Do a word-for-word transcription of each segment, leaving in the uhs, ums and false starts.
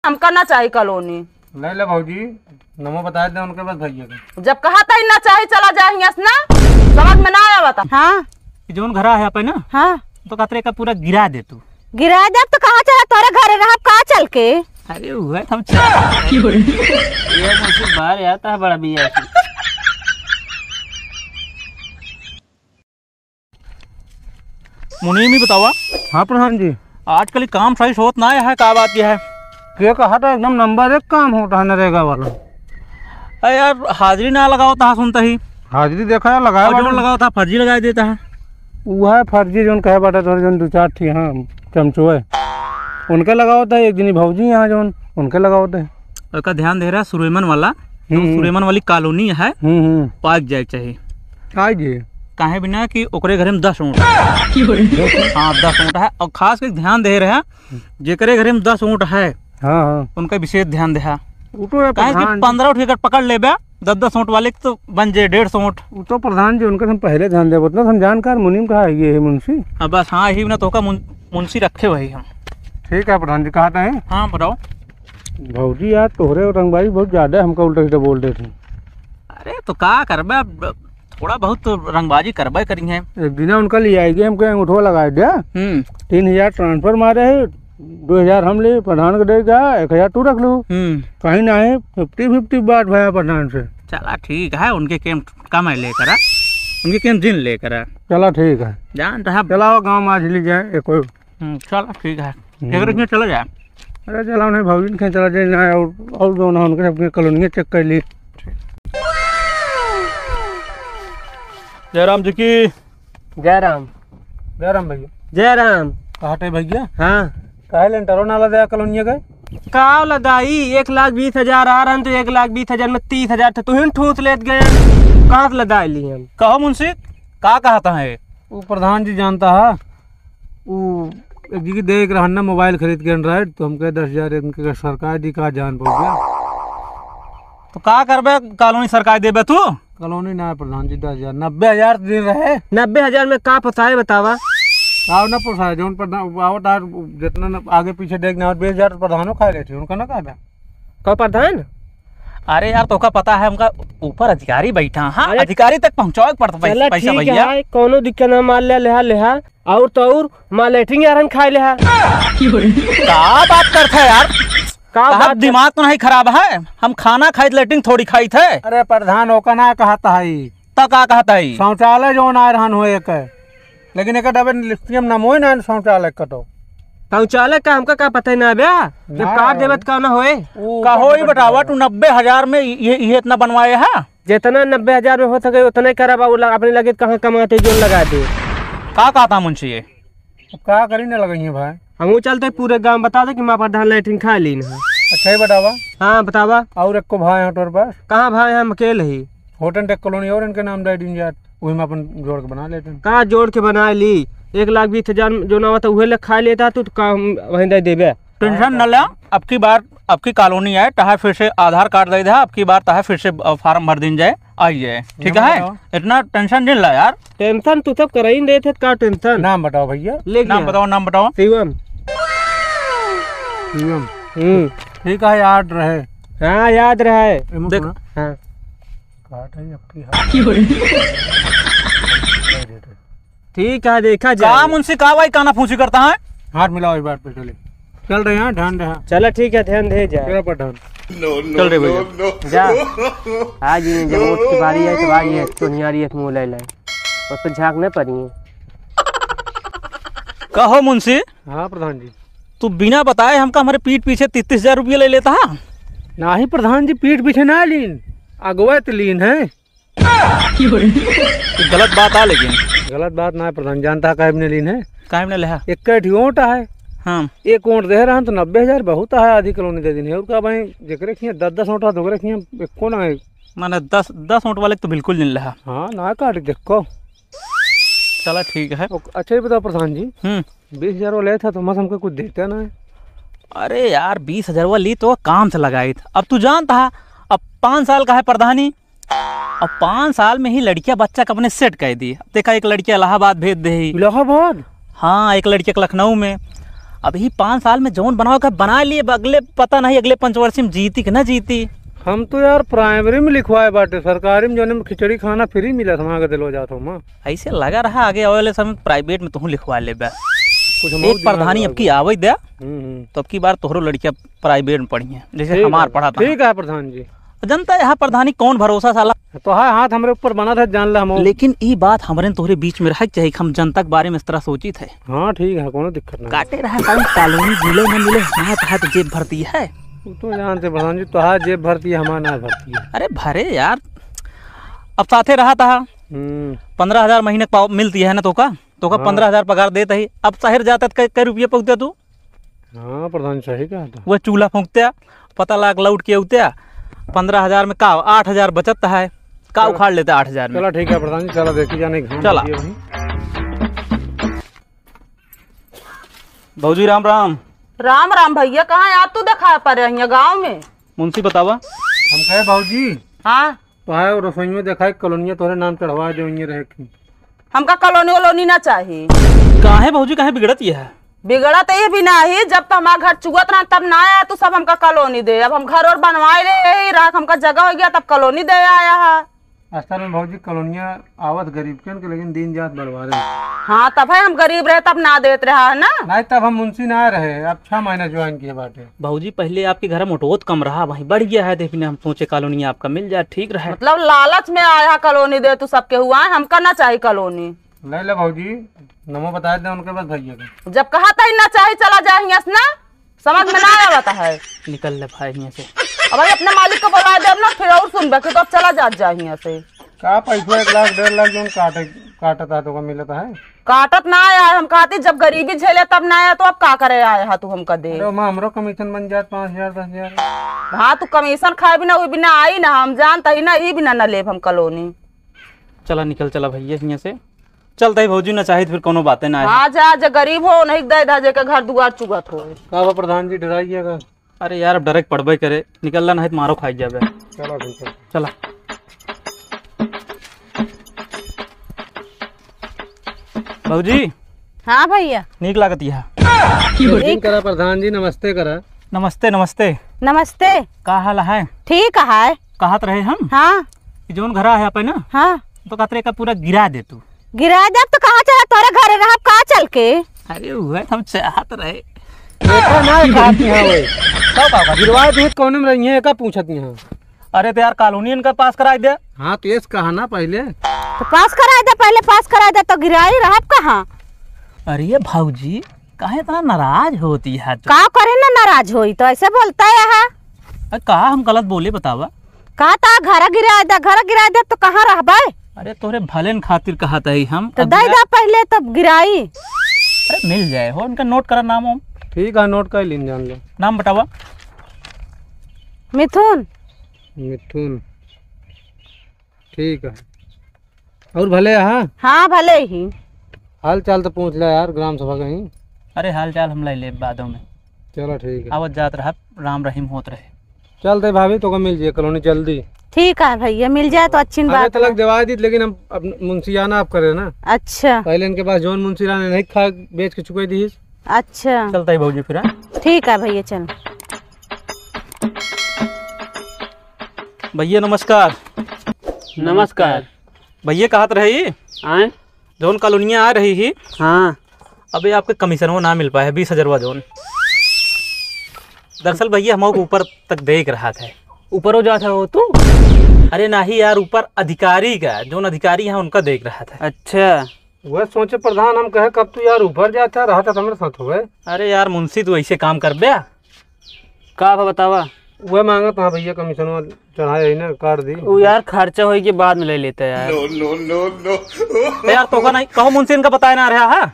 हमका ना चाही कॉलोनी। नहीं ले भौजी, नमो बताए दे उनके बस भैया के। जब कहा था ना चाही, चला जाए हियां से ना, समझ में ना आवता। हाँ। ये जौन घरा है आपे ना, हाँ। तो कतरे का पूरा गिरा दे तू। गिरा दे तो कहाँ चला, तोरे घरे रहब का चल के? अरे वह हम चला। ये मुझे बाहर आता है बड़ा भैया। मुनीम, ई बतावा। हाँ प्रधान जी। आजकल ई काम सही से होत ना है, का बात यह है? के कहा था, एकदम नंबर एक काम होता है नरेगा वाला। अरे यार, हाजिरी ना लगावत हा सुनता ही। हाजिरी देखा है, लगाया और जौन बाटे। लगावत हा, फर्जी लगाए देता है। वह फर्जी जौन कहे बाटे, तोरे जौन दो चार ठी, हाँ, चमचुए। उनके लगावत है, एक जनी भौजी यहाँ जौन, उनके लगावत है। ओका ध्यान दे रहा सुरेमन वाला, हम्म, हम्म। सुरेमन वाली कॉलोनी है, हम्म, हम्म। पाक जाए के चाहिए। काहे जी? काहे बिना कि ओकरे घरे में दस ऊँट है। हाँ, दस ऊँट है, और खास करके ध्यान दे रहा, जेकरे घरे में दस ऊँट है, हाँ, हाँ। उनका विशेष ध्यान दे। ऊ तो है काहे कि प्रधान जी। पन्द्रह ऊँट के अगर पकड़ लेबे, दस दस ऊँट वाले के तो बन जाए डेढ़ सौ ऊँट। ऊ तो प्रधान जी, उनका हम पहले ध्यान देबो, उतना हम जानकार मुनीम कहा है, ये है मुंशी। अब बस, हाँ, यही ना तो का मुन-, मुंशी रखे वही हम। ठीक है प्रधान जी, कहा था है? हाँ, बताओ। भौजी यार, तोहरे रंगबाजी बहुत ज्यादा है, हमका उल्टा सीधा बोल देते हैं। अरे तो का करबे, अब थोड़ा बहुत तो रंगबाजी करबे करी है। एक दिन उनका ले आएगी, हमके अंगूठो लगाए दे। हम्म। तीन हजार ट्रांसफर मारे है, दो हजार हम ले, प्रधान के दे जा, एक हजार तू रख लो। हम्म। कहीं ना है, फिफ्टी फिफ्टी बात भया प्रधान से। चला ठीक है, उनके केम कम है लेकर आ, उनके केम जिन लेकर आ। चला ठीक है। जान रहा। चला हो गाँव में आज ली जाए, एक कोई हम्म, चला, ठीक है। हम्म। केकरे के चला जाए? अरे, चला, उन्हें भौजी के चला जाए ना, और, और जो ना, उनके सबके कॉलोनिया चेक कर ली। जय राम जी की। जय राम। जय राम भैया। जय राम। कहाँ थे भैया? हाँ। काहे लेंटरो ना लदा कॉलोनिया के? का लदाई? एक लाख बीस हजार आ रहन तो एक लाख बीस हजार में तीस हजार थे, तुहिन ठूस लेत गए। कहाँ से लदाई ली हम? कहो मुंशी, का कहता है? वो प्रधान जी जानता है, ऊ एक जी की दे एक रहन ना मोबाइल खरीद के Android, तो हमके दस हजार इनके सरकार दी का जान पड़ गया। तो का करबे, कॉलोनी सरकार देबे तू? कॉलोनी ना है प्रधान जी, दस हजार, नब्बे हजार दिन रहे। नब्बे हजार में का पोसाए बतावा? आओ ना पोसाए, जौन प्रधान आवत आ, जितना न, आगे पीछे देखना और बीस हजार तो प्रधानो खा लेते, उनका ना कहबे। का प्रधान? अरे यार, तोका पता है, हमका ऊपर अधिकारी बैठा, हाँ, अरे अधिकारी तक पहुँचावे के पड़ता पैसा, चला पैसा ठीक भैया। है, कौनो दिक्कत ना, माल ले, लेहा, लेहा। और तो और, माँ लेटरिन यारन खाए लेहा। का बात करत है यार? का कहा बात कर- दिमाग तो नहीं खराब है? हम खाना खाइत, लेटरिन थोड़ी खाइत है। अरे प्रधान, ओका ना कहत है। त का कहत है? शौचालय जौन आए रहन हो एक, लेकिन एक डबे लिखित में नमोय ना शौचालय कतो। शौचालय का हमका का पता ही ना बे? जब ना। का देवे त का ना होए? ऊ कहो ऊपर ही बतावा, बैठा तू नब्बे हजार में ये, ये इतना बनवाए है? जितना नब्बे हजार में हो सके उतना ही करब, और लग-, अपने लगे कहाँ कमाते जोन लगा दे। का कहता मुंशी ये? अब का करी ना लगइए भाई। हमहू चलते पूरे गांव बता दे कि माँ प्रधान लेटरिन खा लीन है। अच्छा ही बतावा। हाँ बतावा। और एक को भाई है तोर पास? कहाँ भाई, हम अकेले ही। होटल टेक कॉलोनी और इनके नाम दे दिन जात, वही में अपन जोड़ के बना लेते हैं। का जोड़ के बना ली? एक लाख बीस हजार जो ना होता उहे ले खा लेता तू, तो का हम वहीं दे देबे? टेंशन न ले, अब की बार, अब की कॉलोनी आए, तहार फिर से आधार कार्ड दे दे, अब की बार तहार फिर से, अ, फार्म भर दिन जाए, आई जाए, ठीक नाम है? बताओ। इतना टेंशन नहीं ला यार। टेंशन तू सब कराई देत है, का टेंशन? नाम बताओ भैया। ले नाम गया। बताओ, नाम बताओ। शिवम। शिवम। हम्म। ठीक है, याद रहे। हाँ, याद रहे। ए, मुझे देख। सुना। हाँ। काट है, अब की हाथ। ठीक है, देखा जाए। का मुंशी, का भाई काना फूसी करता है? हाथ मिलाओ एक बार पे, चले। चल रहे हैं, ध्यान रहा। चला ठीक है, ध्यान दे जा। तेरा पर ध्यान। चल रे भैया। जा। आज ही जब वोट की बारी है, तो आज ये चुनियारी एक मुंह ले ले। उस पर झांक न पड़ी। कहो मुंशी। हाँ प्रधान जी। तू बिना बताए हमका हमारे पीठ पीछे तीस तीस हजार रुपये ले लेता है? नाही प्रधान जी, पीठ पीछे ना लीन, अगवैत लीन है। गलत बात आ लेकिन। गलत बात ना है प्रधान, जानता है काहे में लीन है? काहे में लेहा? एक ठी ओट है। हाँ। एक ओट दे रहन तो नब्बे हजार बहुत है, आधी कॉलोनी दे दिन है। और का भाई, जेकरे खिया दस दस ओट है, ओकरे खिया एको ना है। माने दस, दस ओट वाले तो बिल्कुल नहीं लेहा। हाँ, ना काट देखो। चला ठीक है। ओक-, अच्छा ये बताओ प्रधान जी, हम्म। बीस हजार वो लेता तो मस हमको कुछ देता ना है। अरे यार, बीस हजार वो ली तो काम से लगाई था। अब तू जानता है, अब पाँच साल का है प्रधानी, अब पाँच साल में ही लड़किया बच्चा का अपने सेट कर दी। अब देखा, एक लड़किया इलाहाबाद भेज दे ही। इलाहाबाद? हाँ, एक लड़किया के लखनऊ में। अभी पाँच साल में जौन बनावे का बना लिए, अगले पता नहीं अगले पंचवर्षी में जीती कि ना जीती। हम तो यार प्राइमरी में लिखवाए बाटे, सरकारी में जौने में खिचड़ी खाना फ्री मिला था, वहाँ के दिलवा जात हो माँ। ऐसे लगा रहा आगे आवे वाले समय प्राइवेट में तुहूँ लिखवा लेबे। कुछ हम एक और दिमाग प्रधानी लगा अब की दे। आवे दे, हम्म, हम्म। तो अब की बार तोहरो लड़कियाँ प्राइवेट में पढ़ी हैं, जैसे ठीक हमार है, पढ़ा था। ठीक है प्रधान जी। जनता यहाँ प्रधानी कौन भरोसा साला। तो है, हाथ हमरे ऊपर बना था, जान ला हम। लेकिन ई बात हमरे न तोहरे बीच में रहे के चाही कि हम जनता के बारे में इस तरह सोचित है। हाँ ठीक है, कोनो दिक्कत नहीं। काटे रहा साला, कॉलोनी मिले न मिले, हाथ हाथ जेब भरती है। तू तो जानते प्रधान जी, तोहार जेब भरती है, हमार ना भरती है। अरे भरे यार, अब साथे रहा था, हम्म। पन्द्रह हजार महीने पाव मिलती है ना, तो का तो का हाँ। पन्द्रह हजार पगार देत ही। अब शहर जाता त कै, कै रुपये पहुँचते तू? हाँ प्रधान, सही कहा था। वह चूल्हा फूंकत्या, पता लाग लौट के अउत्या, पन्द्रह हजार में का आठ हजार बचत है, का चला। उखाड़ लेता आठ हजार में। चला ठीक है प्रधान जी, चला देखी जाने घाम चला। लगी अभी। भौजी राम राम। राम राम भैया, कहाँ यार तू देखा पड़े हियाँ गाँव में? मुंशी बतावा। हम कहे भौजी। हाँ। तो है रसोई में देखा एक कॉलोनिया तोरे नाम चढ़वा दे, वहीं रहे की। हमका कॉलोनी वोलोनी ना चाही। काहे भौजी, काहे बिगड़त ये है? बिगड़त ये भी नाही, जब तो हमार घर चुअत रहा तब ना आया तू सब हमका कॉलोनी दे। अब हम घर और बनवाए ले यही राख, हमका जगह हो गया तब कॉलोनी दे आया है। असल में भौजी कॉलोनिया आवत गरीब के, लेकिन दिन जात बढ़वा रहे। हाँ तब है हम गरीब रहे तब ना देत रहा है ना। नहीं तब हम मुंशी ना रहे, अब छह महीना ज्वाइन किए बाटे। भौजी पहले आपके घर में मोटोत कम रहा, वहीं बढ़ गया है, देखने हम सोचे कॉलोनी आपका मिल जाए, ठीक रहे। मतलब लालच में आया कॉलोनी दे तू सबके हुआ, हमका ना चाही कॉलोनी। ले ले भौजी, नमो बताए दे उनके बस भैया के। जब कहा था ही ना चाही, चला जा हियां से ना, समझ में ना आवत है। निकल ले भाई हियां से। अब भाई अपने मालिक को बुला दे ना, फिर और सुनबे कि तो अब चला जा, जा हियां से। का पैसा एक लाख डेढ़ लाख जोन काटे, काटत है तो का मिलत है? काटत ना आया है, हम कहती जब गरीबी झेले तब ना आया तो अब का करे आया है तू हमका दे? अरे माँ हमरो कमीशन बन जात पाँच हजार दस हजार। हाँ तू कमीशन खाए बिना वो बिना आई ना, हम जानता ही ना, ई बिना ना लेब हम कॉलोनी। चला निकल चला भैया हियां से। चलता ही भौजी ना चाहित फिर कोनो बातें ना आए। हाँ जा, जे गरीब हो नहीं दे दा, जेके घर दुआर चुगत हो। का बा प्रधान जी, डराइएगा? अरे यार अब डरे के पड़बे करे, निकल ला नहीं तो मारो खाई जाबे। चलो ठीक है। चला। भौजी। हाँ भैया। नीक लागत यह। जल्दी करा प्रधान जी, नमस्ते करा। नमस्ते नमस्ते। नमस्ते। का हाल है? ठीक है। कहत रहे हम। हाँ। कि जौन घर है अपन ना। हाँ। तो कहत रहे का पूरा गिरा दे तू। गिरा देब तो कहाँ चला तोरे घरे रहब का चल के? अरे उहे हम चाहत रहे। देखा ना एक आदमी है वही। का बाबा? गिरवा दूध कौन में रही है का पूछत नहीं है। अरे तो यार कॉलोनी इनका पास कराई दे। हाँ तो ये कहा ना पहले। तो पास कराई दे पहले, पास कराई दे तो गिराई रहब कहाँ? अरे ये भौजी काहे इतना नाराज होती है तू? का करे ना नाराज होई तो ऐसे बोलता है यहाँ। अरे का हम गलत बोले बतावा? का ता घर गिरा दे, घर गिरा दे तो कहाँ रहबे? अरे तोरे भलेन खातिर कहत हई हम। तो अब दे गिरा- दे पहले तब गिराई। अरे मिल जाए हो, उनका नोट करा नाम वाम। ठीक है, नोट कर लीन जान लो। नाम बतावा। मिथुन। मिथुन। ठीक है। और भले हाँ? हाँ भले ही। हाल चाल तो पूछ ले यार, ग्राम सभा कहीं। अरे हाल चाल हम ले ले बादों में। चलो ठीक है। आवत जात रहा, राम रहीम होत रहे। चल दे भाभी, तो को मिल जाए कॉलोनी जल्दी। ठीक है भैया, मिल जाए तो अच्छी अरे बात तलक है। देवा दी, लेकिन हम अब मुंशियाना आप करे ना। अच्छा। पहले इनके पास जौन मुंशी रहने नहीं खा बेच के चुके दी। अच्छा। चलता ही भौजी फिर, हाँ? ठीक है भैया, चल। भैया नमस्कार। नमस्कार। भैया कहत रही आए? जौन कॉलोनिया आ रही ही। हाँ। अबे आपके कमीशनवा ना मिल पाए है, बीस हजारवा जौन। दरअसल भैया हम ऊपर तक देख रहा था। ऊपर हो जाता हो तू? अरे नाही यार, ऊपर अधिकारी का, जौन अधिकारी है उनका देख रहा था। अच्छा। वह सोचे प्रधान हम कहे कब तू यार ऊपर जाता रहता तो हमरे साथ हुए। अरे यार मुंशी तू ऐसे काम कर बे? का बा बतावा? वह मांगत हाँ भैया कमीशनवा चढ़ाए ही ना काट दी। वो यार खर्चा होई के बाद में ले लेते यार। No, no, no, no। तो यार तोका नहीं कहो मुंशी इनका बताए ना रहा है।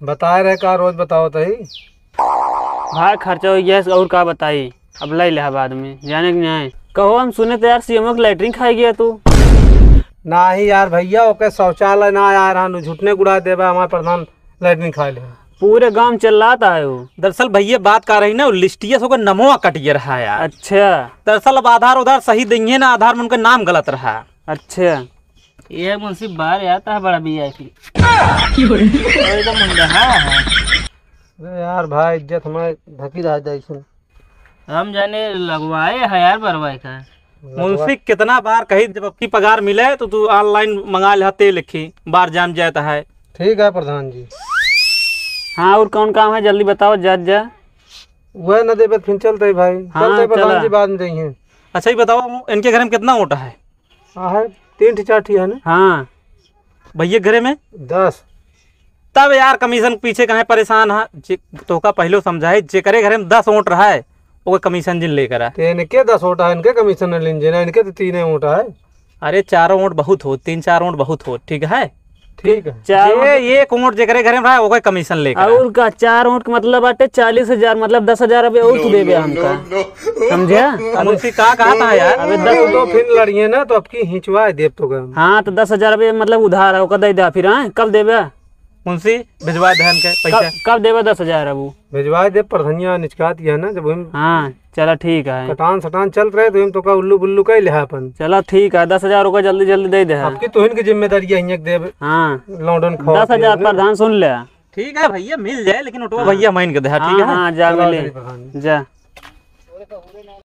बताए रहे का रोज बताओ तही। भाई खर्चा हो गया और का बताई, अब ले ले बाद में जाने के नहीं। कहो हम सुने तो यार सीएमओ के लैट्रिन खाई गया तू। नाही यार भैया ओके शौचालय ना यार हम झूठने गुड़ा देबा हमारे प्रधान लैट्रिन खा ले। पूरे गांव चिल्लाता है वो। दरअसल भैया बात का रही ना, वो लिस्टिया से ओकर नमवा कटिए रहा यार। अच्छा। दरअसल अब आधार उधार सही देंगे ना, आधार में उनका नाम गलत रहा। अच्छा। ये मुंशी बार आता है बड़ा वीआईपी। एकदम मुंडा, हाँ, हाँ। अरे यार भाई, इज्जत हमारे ढकी रह जाए सुन। हम जाने लगवाए है यार बरवाए का। मुंशी, कितना बार कही, जब अबकी पगार मिले तो तू online मंगा ले, तेल लिखी, बार जाम जाता है। ठीक है प्रधान जी। हाँ, और कौन काम है, जल्दी बताओ, जा जा। वह न देबे, फिर चलते ही भाई। हाँ, चलते ही प्रधान चला। जी, बाद में देंगे। अच्छा, ये बताओ, इनके घर में कितना ओट है? हाँ, है, तीन ठी चार ठी है ना। हाँ। भैया घरे में? दस। तब यार, कमीशन पीछे काहे परेशान है? जे, तोका पहले समझाए, जेकरे घरे में दस ओट रहा है, ओके कमीशन जिन लेकर आ। तो इनके दस ओट है, इनके कमीशन न लेन जे ना, इनके तो तीन ओट है। अरे, चारों ओट बहुत हो, तीन चार ओट बहुत हो, ठीक है? ठीक है। चार जे ओट। एक ओट जेकरे घरे में रहा है, ओके कमीशन लेकर आ। और का, चार ओट के मतलब बाटे चालीस हजार, मतलब दस हजार रुपये और तू देबे हमका। समझे? अब मुंशी का कहा था यार? अबे दस तो फिर लड़िए ना, तो अबकी हिंचवा देब तो का। हाँ, तो दस हजार रुपये मतलब उधार है, ओका दे दे फिर, हाँ? कब देबे? मुंशी, भिजवा दे हमके पैसा। कब, कब देबे दस हजार अब? भिजवा दे, प्रधनिया निचकात गया ना, जब हम हाँ, चला ठीक है। कटान सटान चल रहे, तो हम तो का उल्लू बुल्लू कह लिहा अपन। चला ठीक है, दस हजार ओका जल्दी जल्दी दे दे। अबकी तोहिन की जिम्मेदारी है, हिंयक देब। हाँ। लौंडन खाओ दस हजार पियो। प्रधान सुन ले। ठीक है भैया, मिल जाए, लेकिन ओटवा हाँ। भैया मान के दे, ठीक हाँ, है? हाँ, जा चलो, मिले। चलिए प्रधान जी। जा।